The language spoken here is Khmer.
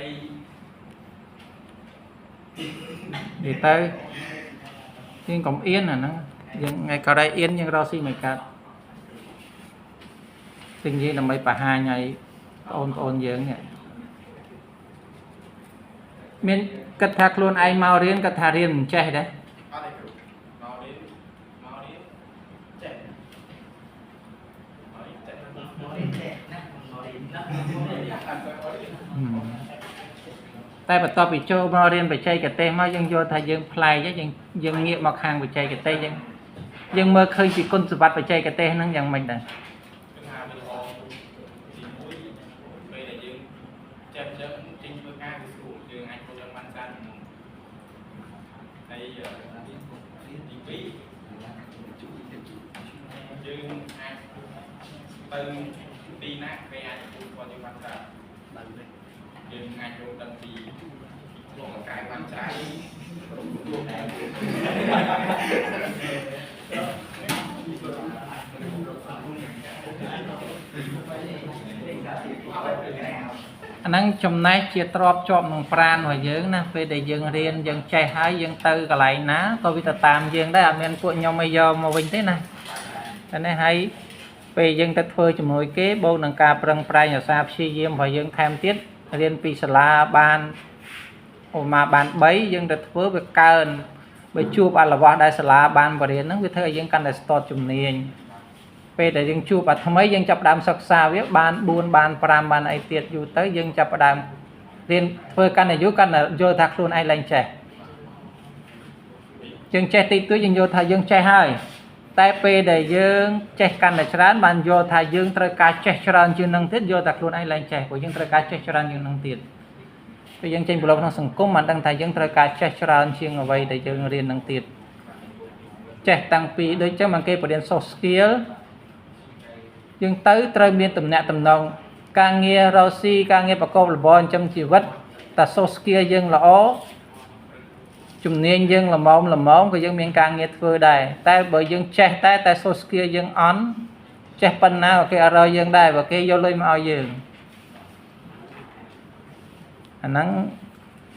ហើយ និយាយទៅយើងកុំអៀនអាហ្នឹងយើងថ្ងៃក្រោយអៀនយើងរកស៊ីមិនកើតទិញនិយាយដើម្បីបង្ហាញឲ្យបងប្អូនយើងនេះមានគិតថាខ្លួនឯងមករៀនគិតថារៀនមិនចេះដែរ អត់ទេគ្រូមករៀនមករៀនចេះមករៀនចេះ មករៀនចេះណាមករៀនណាមករៀន អត់ទៅរៀន ហឹមតែបន្ទាប់ពីចូលមករៀនបច្ចេកទេសមកយើងយល់ថាយើងប្លែកយើងយើងងាកមកខាងបច្ចេកទេសយើងយើងមើលឃើញពីគុណសម្បត្តិបច្ចេកទេសហ្នឹងយ៉ាងម៉េចដែរ គឺថាវាល្អទី1ពេលដែលយើងចេះអញ្ចឹងចេញធ្វើការវាស្រួលយើងអាចធ្វើបានច្រើនជាងមុនហើយទី2យើងអាចទៅទីណាគេអាចទទួលស្គាល់យើងបានច្រើនយើងអាចយល់ដឹងពីលោកកាយបានច្រើន អាហ្នឹងចំណេះជាទ្របជាប់នឹងប្រានរបស់យើងណាពេលដែលយើងរៀនយើងចេះហើយយើងទៅកន្លែងណាក៏វាទៅតាមយើងដែរអត់មានពួកខ្ញុំឲ្យយកមកវិញទេណាតែនេះហើយពេលយើងទៅធ្វើជាមួយគេបូកនឹងការប្រឹងប្រែងអាសាព្យាយាមរបស់យើងថែមទៀតរៀនពីសាលាបានឧបមាបាន3យើងទៅធ្វើវាកើនបើជួបអលវ៉ាស់ដែលសាលាបានបរៀនហ្នឹងវាធ្វើឲ្យយើងកាន់តែស្ទាត់ជំនាញពេលដែលយើងជួបអាថ្មីយើងចាប់ផ្ដើមសិក្សាវាបាន4បាន5បានអីទៀតយូរទៅយើងចាប់ផ្ដើមរៀនធ្វើកាន់តែយូរកាន់តែយល់ថាខ្លួនឯងឡើងចេះយើងចេះតិចតួចយើងយល់ថាយើងចេះហើយតែពេលដែលយើងចេះកាន់តែច្រើនបានយល់ថាយើងត្រូវការចេះច្រើនជាងនឹងទៀតយល់ថាខ្លួនឯងឡើងចេះព្រោះយើងត្រូវការចេះច្រើនជាងនឹងទៀតពេលយើងចេញប្រឡូកក្នុងសង្គមបានដឹងថាយើងត្រូវការចេះច្រើនជាងអ្វីដែលយើងរៀននឹងទៀតចេះតាំងពីដូចចឹងបានគេបរៀន soft skill យើងទៅត្រូវមានតំណាក់តំណងការងាររកស៊ីការងារប្រកបរបរចិញ្ចឹមជីវិតតែ soft skill យើងល្អជំនាញយើងល្មមល្មមក៏យើងមានការងារធ្វើដែរតែបើយើងចេះតែតែ soft skill យើងអន់ចេះប៉ុណ្ណាក៏គេអត់រកយើងដែរបើគេយកលុយមកឲ្យយើងអាហ្នឹង